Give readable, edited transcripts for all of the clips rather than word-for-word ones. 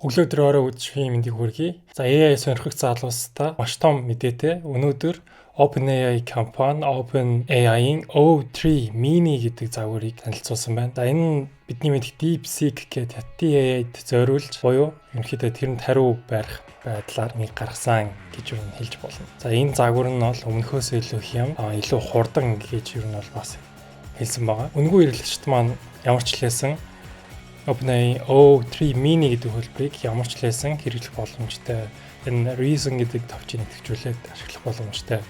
Өглөө өдрөө орой үдшийн мэндийг хүргэе. За, AI сонирхогч залуустаа маш том мэдээтэй. Өнөөдөр OpenAI компани OpenAI-ийн O3 Mini гэдэг загварыг танилцуулсан байна. За, энэ нь бидний мэдэх DeepSeek гэдэг хятадын AI-д зориулж буюу ерөнхийдөө тэрэнд хариу байрах байдлаар нэг гаргасан гэж юу хэлж болно. За, энэ загвар нь бол өмнөхөөс илүү хям, илүү хурдан гэж юу нь бол бас хэлсэн байгаа. Үнэгүй хэрэглэгчид маань ямар ч хэлсэн OpenAI O3 Mini гэдэг хувилбарыг ямар ч лээсэн хэрэглэх боломжтой. Энэ Reason гэдэг товчийг идэвхжүүлээд ашиглах боломжтой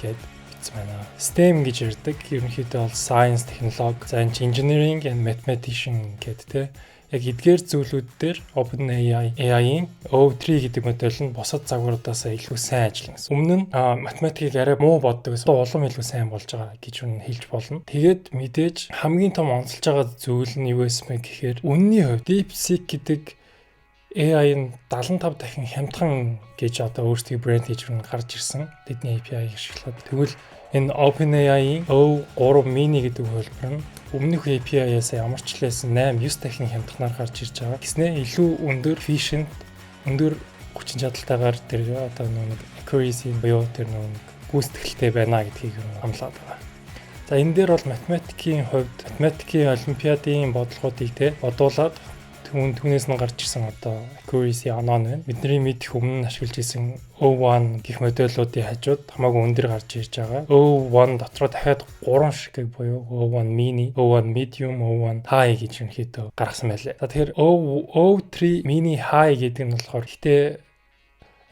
гээд бичсэн байна. STEM гэж ярьдаг. Ерөнхийдөө бол science, технологи, за энэ engineering and mathematician гэдэг те. Яг эдгээр зүйлүүд дээр OpenAI AI-ийн O3 гэдэг модель нь бусад загваруудаас илүү сайн ажиллана гэсэн. Өмнө нь математикийг арай муу боддог гэсэн. Улам илүү сайн болж байгаа гэж юу хэлж болно. Тэгээд мэдээж хамгийн том онцолж байгаа зүйл нь юу байсан бэ гэхээр үнний хувьд DeepSeek гэдэг AI нь 75 дахин хямдхан гэж одоо өөрсдийн брэнд хийж гарч ирсэн. Тэдний API-г ашиглаад. Тэгвэл энэ OpenAI-ийн O3 Mini гэдэг хувилбар нь өмнөх API-аас ямар ч лээсэн 8 9 дахин хямдханаар гарч ирж байгаа. Гэснээр илүү өндөр efficient, өндөр хүчин чадалтайгаар тэр одоо нэг accuracy буюу тэр нэг гүйцэтгэлтэй байна гэдгийг амлаад байгаа. За, энэ дээр бол математикийн хувьд математикийн олимпиадын бодлогоодыг те бодуулаад түүнээс нь гарч ирсэн одоо accuracy оноо нь байна. Бидний мэдэх өмнө нь ашиглаж исэн O1 гэх модельуудын хажууд хамаагүй өндөр гарч ирж байгаа. O1 дотроо дахиад 3 ширхэг буюу O1 mini, O1 medium, O1 high гэж ерөнхийдөө гаргасан байлээ. За, тэгэхээр O3 mini high гэдэг нь болохоор гэхдээ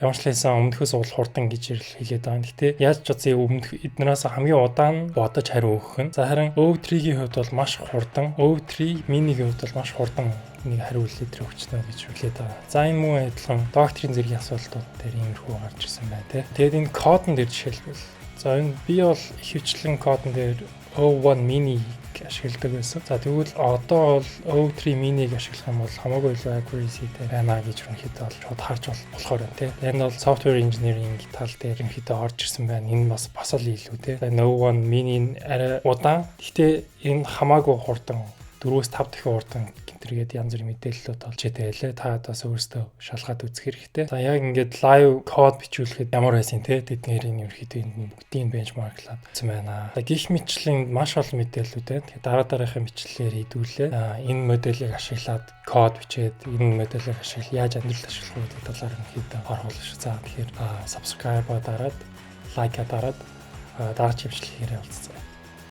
ямар ч лээсэн өмнөхөөс бол хурдан гэж хэлээд байгаа. Гэхдээ яаж ч утсан өмнөх эднээс хамгийн удаан бодож хариу өгөх нь. За, харин O3-гийн хувьд бол маш хурдан, O3 mini-гийн хувьд бол маш хурдан нэг хариу литр өгчнө гэж хэлээд байгаа. За, энэ мөн адилхан докторийн зэргийн асуултууд дээр иймэрхүү гарч ирсэн байна те. Тэгээд энэ кодон дээр жишээлбэл, за, энэ би бол ихэвчлэн кодон дээр O1 mini ашигладаг байсан. За, тэгвэл одоо бол O3 mini-г ашиглах юм бол хамаагүй илүү accuracy-тэй байна гэж ерөнхийдөө бол шууд харж болохоор байна тий. Энэ бол software engineering тал дээр ерөнхийдөө орж ирсэн байна. Энэ бас л илүү тий. O1 mini арай удаан. Гэхдээ энэ хамаагүй хурдан, 4-5 дахин хурдан гэнтэргээд янз бүрийн мэдээллүүд олж байлээ. Та бас өөрсдөө шалгаад үзэх хэрэгтэй. За, яг ингээд live код бичүүлэхэд ямар байсан те, тэднэрийн ерөнхийдөө энэ бүгдийг benchmark-лаад үзсэн байна. За, гих мэтчлэн маш олон мэдээллүүд байна. Тэгэхээр дараа дараагийн бичлэгээр хэдүүлээ. Энэ моделийг ашиглаад код бичээд, энэ моделийг ашиглал яаж амьдралд ашиглах вэ гэдэг талаар ерөнхийдөө оруулах шүү. За, тэгэхээр subscribe дараад, like дараад, дараагийн бичлэгээр уулзцгаая.